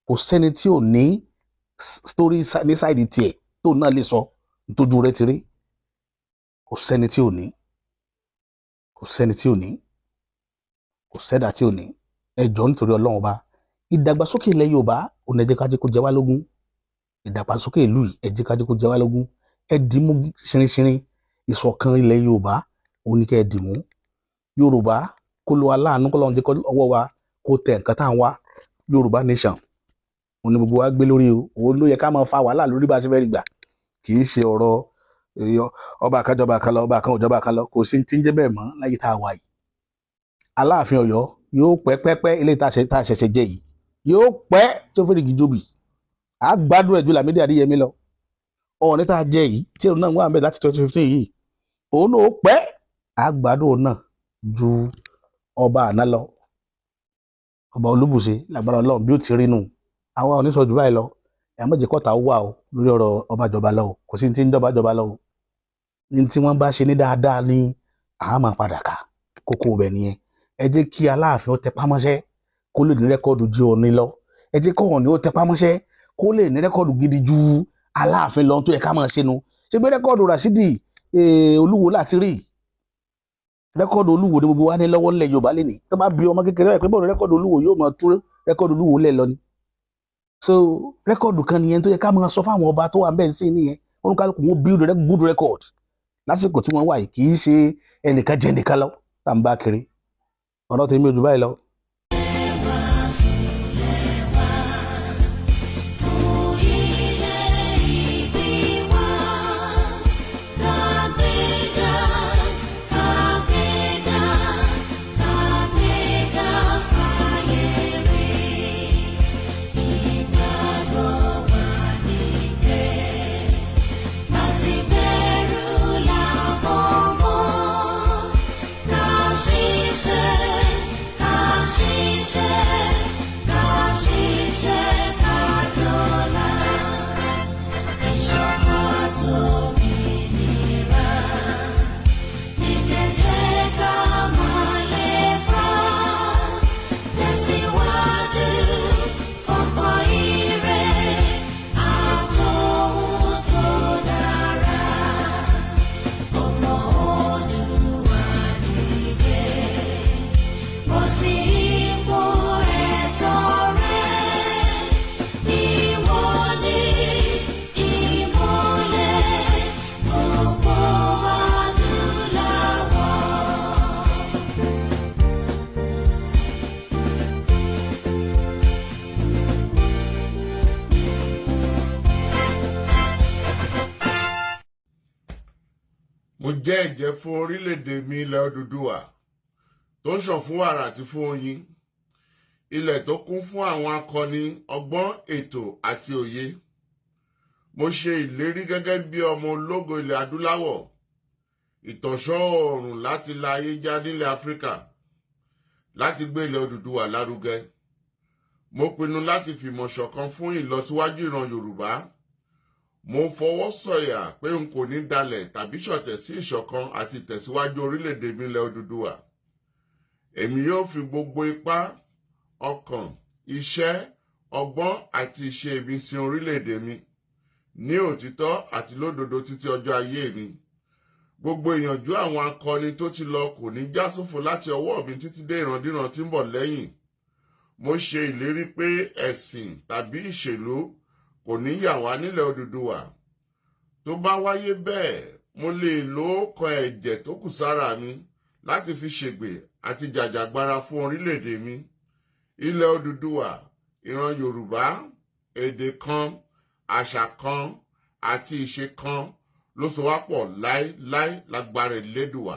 Kò sẹ́ni tí ò ní story ní side tiẹ̀ tó náà lè sọ nítójú rẹ̀ ti rí. Kò sẹ́ni tí ò ní, kò sẹ́ni tí ò ní, kò sẹ́dà tí ò ní. Ẹ jọ̀ọ́, nítorí Ọlọ́run Ọba, ìdàgbàsókè ilẹ̀ Yorùbá òun ẹ jẹ́ ká jẹ́ kó jẹ wá lógún. Ìdàgbàsókè ìlú yìí, ẹ jẹ́ ká jẹ́ kó jẹ wá lógún. Ẹ dì mú ṣinrinṣinrin. Ìṣọ̀kan ilẹ̀ Yorùbá òun ni kẹ́ ẹ dì mú. Yorùbá kó lo aláàánú, kó lọ́run jẹ́ kó ọwọ́ wa kó tẹ nǹkan tá à ń wá. Yorùbá nation òun ni gbogbo wa gbé lórí o. Òun ló yẹ ká máa fa wàhálà lórí bá a ṣe fẹ́ rí gbà. Kì í ṣe ọ̀rọ̀ èèyàn ọba kan jọba kan lọ, ọba kan ò jọba kan lọ. Kò sí ti ń jẹ́ bẹ́ẹ̀ mọ́ láyé tá a wà yìí. Aláàfin Ọ̀yọ́ yóò pẹ́ pẹ́pẹ́. Eléyìí tá a ṣẹ̀ṣẹ̀ jẹ yìí yóò pẹ́ tó fẹ́rẹ̀ gíjóbì. À gbádùn ẹ̀ ju Lámídì Adéyẹmí lọ. Ọ̀ọ́ni tá a jẹ yìí tí òun náà wà ń bẹ̀ láti 2015 yìí, òun náà ó pẹ́, à gbádùn òun náà ju ọba àná lọ, ọba Olúbùṣe. Lágbára Ọlọ́run, bí ó ti rí nù, àwa ò ní sọ jù báyìí lọ. Ẹ̀ má jẹ́ kọ́ta wà o lórí ọ̀rọ̀ ọba jọba lọ o. Kò sí ní tí ń jọba jọba lọ o. Ní tí wọ́n bá ṣe ní dáadáa ní àá máa padà kà kókó ọbẹ̀ nìyẹn. Ẹ jẹ́ kí Aláàfin ó tẹpá mọ́ṣẹ́ kó lè ní record ju Ọọ̀ni lọ. Ẹ jẹ́ kó Ọọ̀ni ó tẹpá mọ́ṣẹ́ kó lè ní record gidi ju Aláàfin lọ. Tó yẹ ká máa ṣe nu. Ṣé gbé record Rashidi Olúwo láti rí record Olúwo ní gbogbo wa ní lọ́wọ́ ńlẹ̀ Yorùbá lẹ́nìí. Tó bá bí ọmọ kékeré ẹ̀ pé bọ́ọ̀lù record Olúwo, yóò máa tú record Olúwo lẹ̀ lọ ni. So record kan nìyẹn tó yẹ ká máa sọ fáwọn ọba tó wà ń bẹ́ẹ̀ sí nìyẹn. Olúkálùkù wọn build good record lásìkò tí wọ́n wà yìí. Kì í ṣe ẹnìkan jẹ́ nìkan lọ tá à ń bá kiri. Ọ̀rọ̀ tèmi ò jù báyìí lọ. Fún ilẹ̀ ìbí wa, kàgbéga, kàgbéga, kàgbéga fáyé rí. Ìgbàgbọ́ wa ní pé láti bẹ̀rù làbọ̀ mọ́, ká ṣiṣẹ́, ká ṣiṣẹ́, ká ṣiṣẹ́, ká jọlá. Ìṣọ̀kan àtòmìnira ní kẹ̀jẹ́ ká máa lépa, tẹ̀síwájú fọ́pọ̀ ire àtòhun tó dára. Ọmọ Oòduà dìde, bọ́ sí ipò ẹ̀tọ́ rẹ. Ìwọ ni ìmọ́lẹ̀ gbogbo adúláwọ̀. Mo jẹ́ ẹ̀jẹ́ fún orílẹ̀-èdè mi, ilẹ̀ Odùduwà tó ń ṣàn fún wàrà àti fún oyin, ilẹ̀ tó kún fún àwọn akọni, ọgbọ́n, ètò àti òye. Mo ṣe ìlérí gẹ́gẹ́ bí ọmọ ológo ilẹ̀ adúláwọ̀, ìtànṣán oòrùn láti la ayé já nílẹ̀ Áfíríkà, láti gbé ilẹ̀ Odùduwà lárugẹ. Mo pinnu láti fìmọ̀ ṣọ̀kan fún ìlọsíwájú ìran Yorùbá. Mo fọwọ́ sọ̀yà pé n kò ní dalẹ̀ tàbí ṣọ̀tẹ̀ sí ìṣọ̀kan àti ìtẹ̀síwájú orílẹ̀-èdè mi, ilẹ̀ Odùduwà. Èmi yóò fi gbogbo ipá, ọkàn, iṣẹ́, ọgbọ́n àti ìṣe mi sin orílẹ̀-èdè mi ní òtítọ́ àti lódodo títí ọjọ́ ayé mi. Gbogbo ìyànjú àwọn akọni tó ti lọ kò ní já sófo láti ọwọ́ mi títí dé ìrandíran tí ń bọ̀ lẹ́yìn. Mo ṣe ìlérí pé ẹ̀sìn tàbí ìṣèlú kò ní yà wá nílẹ̀ Odùduwà. Tó bá wáyé bẹ́ẹ̀, mo lè lo ọkọ̀ ẹ̀jẹ̀ tó kù sára mi láti fi ṣègbè àti jàjàgbara fún orílẹ̀-èdè mi. Ilẹ̀ Odùduwà, ìran Yorùbá, èdè kan, àṣà kan àti ìṣe kan ló so wá pọ̀ láéláé lágbára Elédùwà.